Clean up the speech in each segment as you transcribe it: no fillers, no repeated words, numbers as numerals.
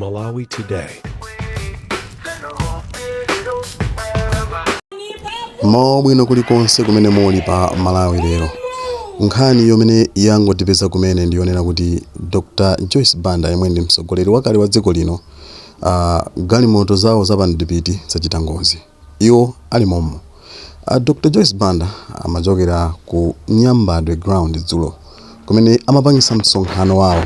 Malawi Today. Mawa bwino kulikonse kumene muli pa Malawi lero. Nkhani yomene yangotipeza kumene ndiyonena kuti Dr. Joyce Banda yemwe ndi mtsogoleri wakale wa dziko lino galimoto zawo za pamdipiti zachita ngozi. Iwo ali mommo. A Dr Joyce Banda amachokera ku Nyambadwe ground dzulo kumene amapangisa msonkhano wawo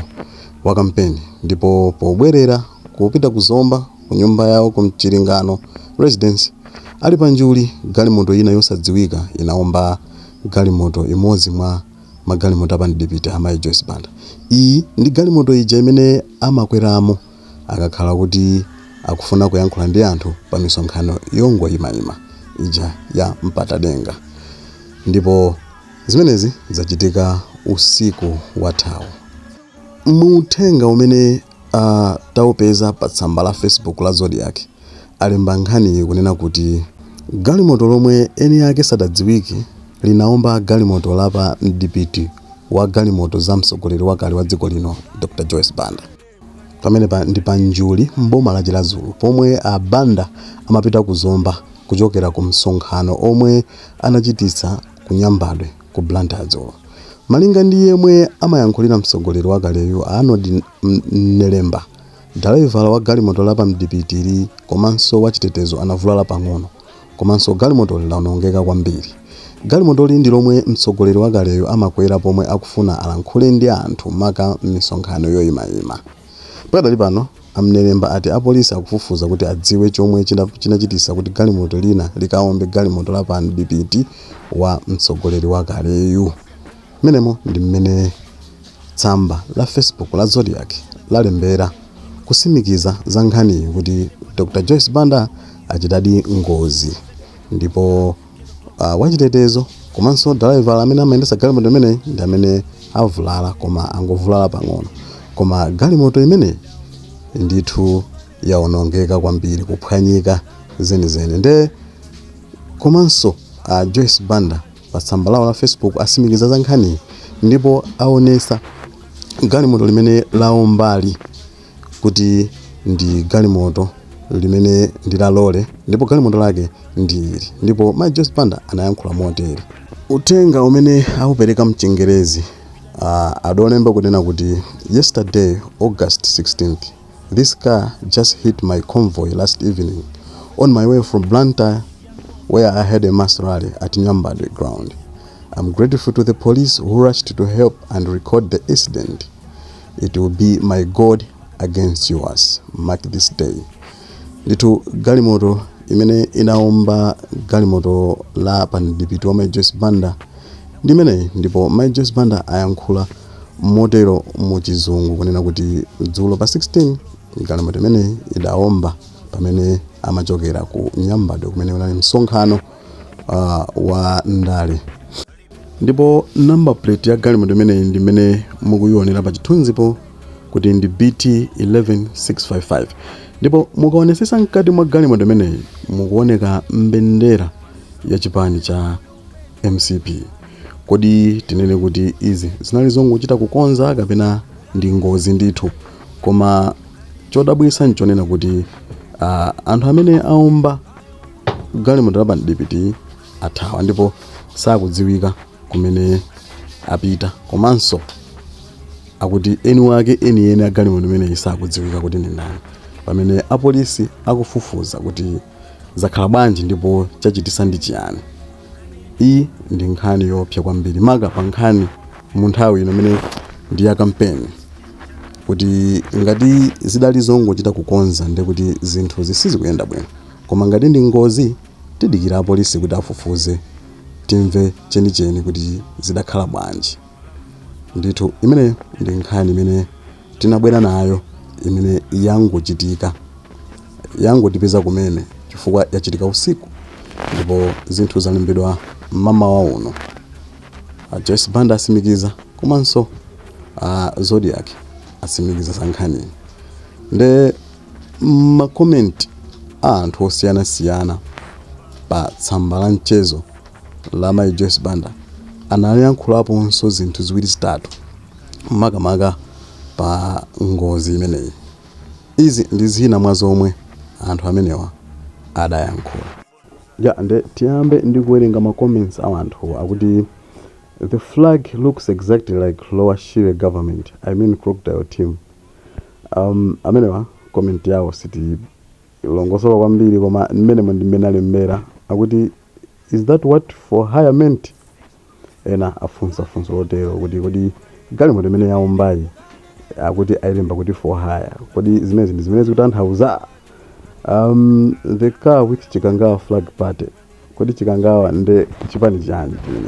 wa kampeni ndipo pobwerera kupita ku Zomba ku nyumba yawo ku Mchiringano Residence ali pa njuli galimoto ina yosadziwika inaomba galimoto imodzi mwa magalimoto a pamdipiti a Mayi Joyce Banda. Iyi ndi galimoto ija imene amakweramo akakhala kuti akufuna kuyankhula ndi anthu pa misonkhano yongoyimayima ija ya mpatadenga ndipo zimenezi zachitika usiku wathawu. Mu uthenga umene taupeza pa tsamba la Facebook la Zodiak alemba nkhaniyi kunena kuti galimoto lomwe eni ake sadadziwike linaomba galimoto la pa mdipiti wa galimoto za mtsogoleri wakale wa dziko lino Dr Joyce Banda. Pamenepa ndi pa Njuli m'boma la Chiradzulu pomwe a Banda amapita ku Zomba kuchokera ku msonkhano omwe anachititsa ku Nyambadwe ku Blantyre dzulo. Malinga ndi yemwe amayankhulira mtsogoleri wakaleyu a Arnold Mnelemba, dalaivala wa galimoto la pa mdipitili komanso wachitetezo anavulala pang'ono komanso galimotoli laonongeka kwambiri. Galimotoli ndi lomwe mtsogoleri wakaleyu amakwera pomwe akufuna alankhule ndi anthu maka m'misonkhano yoyimayima. Pakadali pano, a Mnelemba ati apolisi akufufuza kuti adziwe chomwe chinachitisa kuti galimoto lina likaombe galimoto la pa mdipiti wa mtsogoleri wakaleyu. Mmenemo ndi mmene tsamba la Facebook la Zodiak lalembera kusimikiza za nkhaniyi kuti Dr Joyce Banda achitadi ngozi ndipo wachitetezo komanso dalaivala amene amayendetsa galimoto imeneyi ndi amene avulala koma angovulala pang'ono koma galimoto imeneyi ndithu yaonongeka kwambiri kuphwanyika zenizeni nde komanso a Joyce Banda pa tsamba lawo la Facebook asimikiza za nkhaniyi ndipo aonesa galimoto limene laombali kuti ndi galimoto limene ndi la lole ndipo galimoto lake ndi ili ndipo Mai Joyce Banda anayankhula motere. Uthenga umene aupereka mchingerezi adaolemba kunena kuti yesterday August 16th this car just hit my convoy last evening on my way from Blantyre where I had a mass rally at Nyambadwe ground. I'm grateful to the police who rushed to help and record the incident. It will be my God against yours. Mark this day. Ndithu galimoto imene inaomba galimoto la pa mdipiti wa Mai Joyce Banda ndi imeneyi ndipo Mai Joyce Banda ayankhula motero mu chizungu kunena kuti dzulo pa 16 galimoto imeneyi idaomba pamene amachokera ku Nyambadwe kumene kunali msonkhano wa ndale ndipo number plate ya galimoto imeneyi ndi imene mukuyionera pa chithunzipo kuti ndi BT 11655 ndipo mukaonesesa mkati mwa galimoto imeneyi mukuoneka mbendera ya chipani cha mcp kodi tinene kuti izi zinali zongochita kukonza kapena ndi ngozi ndithu koma chodabwitsa nchonena kuti anthu amene aomba galimoto la pamdipiti athawa ndipo sakudziwika kumene apita komanso akuti eni wake enieni a galimoto imeneyi sakudziwika kuti ndi ndani pamene apolisi akufufuza kuti zakhala bwanji ndipo chachitisa ndi chiyani iyi ndi nkhani yoopsa kwambiri maka pa nkhani mu nthawi ino imene ndi ya kampeni kuti ngati zidali zongochita kukonza ndi kuti zinthu zisizikuyenda bwino koma ngati ndi ngozi tidikira apolisi kuti afufuze timve chenicheni kuti zidakhala bwanji ndithu imeneyo ndi nkhani imene tinabwera nayo imene yangochitika yangotipeza kumene chifukwa yachitika usiku ndipo zinthu zalembedwa mmamawa uno a Joyce Banda asimikiza komanso a Zodiak asimikiza za nkhaniyi nde makomenti a anthu osiyanasiyana pa tsamba la mchezo la Mai Joyce Banda anayankhulaponso zinthu ziwiri zitatu makamaka pa ngozi imeneyi. Izi ndi zina mwa zomwe anthu amenewa adayankhula. Ya, nde tiyambe ndi kuwerenga ma comments a anthu. Akuti the flag looks exactly like Lower Shire government, I mean crocodile team. Amenewa comment yawo sitilongosola kwambiri, koma mmenemo ndi mmene alembera. Akuti, "Is that what for hire meant?" Ena afunsa funso lotero kuti kodi galimoto imene yaombayi akuti ayilemba kuti for hire, kodi zimenezi ndi zimene zikutanthauza? The car with Chikangawa flag party, kodi Chikangawa nde chipani chanji chimene?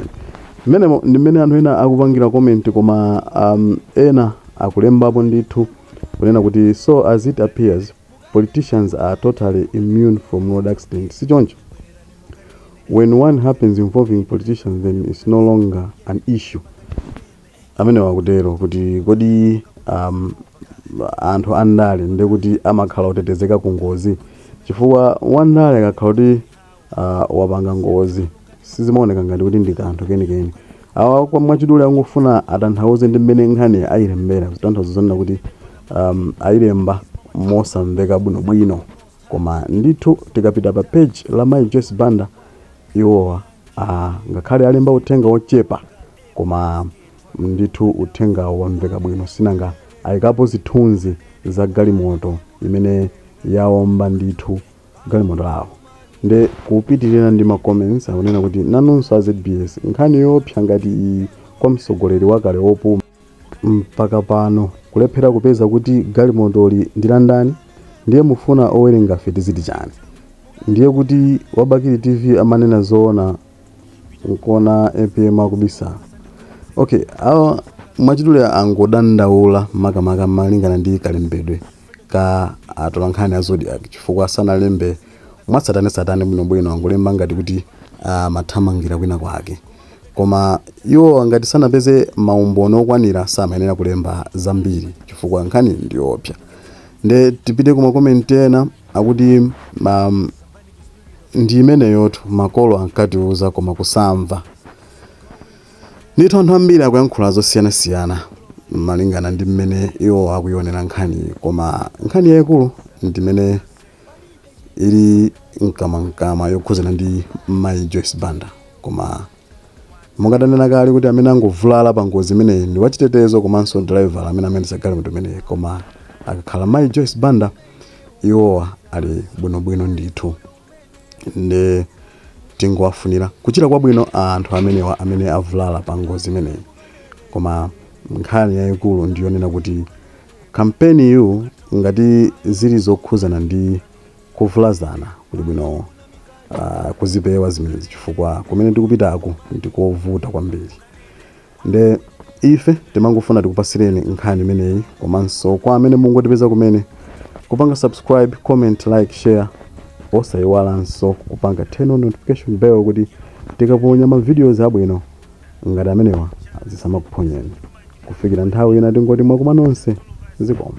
Mmenemo ndi mmene anthu ena akupangira comment, koma ena akulembapo ndithu kunena kuti, "So as it appears, politicians are totally immune from road accident, sichoncho? When one happens involving politicians, then it's no longer an issue." Amene wakutero kuti kodi anthu andale ndekuti amakhala otetezeka ku ngozi, chifukwa wandale akakhala kuti wapanga ngozi sizimaoneka ngati kuti ndi kanthu kenikeni. Awa kwa mwachidule angofuna atanthauze ndi mmene nkhani ayilembera, kutanthauza zonena kuti ayilemba mosamveka bwinobwino. Koma ndithu tikapita pa page la Mai Joyce Banda, iwowa ngakhale alemba uthenga wochepa, koma ndithu uthengawo wamveka bwino, sinanga ayikapo zithunzi za galimoto imene yaomba ndithu galimoto lawo. Nde kupitirira ndi ma comments, akunena kuti, "Nanunso a ZBS, nkhani yoopsa ngati iyi kwa mtsogoleri wakale wopuma, mpaka pano kulephera kupeza kuti galimotoli ndi la ndani? Ndiye mufuna owerenga ife tiziti chani? Ndiye kuti wa Bakili TV amanena zoona, nkona APM akubisala." Okay, awa mwachidule angodandaula makamaka malingana ndi kalembedwe ka atolankhani a Zodiak, chifukwa sanalembe mwatsatanetsatane bwinobwino, angolemba ngati kuti amathamangira kwina kwake. Koma iwo ngati sanapeze maumboni okwanira, samayenera kulemba zambiri, chifukwa nkhani ndiyoopsa. Nde tipite ku ma comment ena. Akuti ndi imeneyotu, makolo ankatiuza koma kusamva. Ndithu anthu ambiri akuyankhula zosiyanasiyana malingana ndi mmene iwo akuyionera nkhani, koma nkhani yayikulu ndimene ili mkamwamkamwa yokhuzana ndi Mayi Joyce Banda. Koma mungatanena kale kuti amene angovulala pa ngozi imeneyi ndi wachitetezo komanso driver amene amayendetsa galimoto imeneyi, koma akakhala Mayi Joyce Banda, iwowa ali bwinobwino ndithu. Nde tingowafunira kuchira kwabwino anthu amenewa amene avulala pa ngozi imeneyi. Koma nkhani yayikulu ndiyonena kuti kampeni yu, ngati zili zokhuzana ndi kuvulazana, kuli bwino kuzipewa zimenezi, chifukwa kumene tikupitako ndikovuta kwambiri. Nde ife timangofuna tikupasireni nkhani imeneyi, komanso kwa amene mungotipeza kumene, kupanga subscribe, comment, like, share, osayiwalanso kupanga turn on notification bell kuti tikaponya ma videos abwino ngati amenewa zisamakuphonyeni. Kufikira nthawi ina, tingoti mwakuma nonse, zikomo.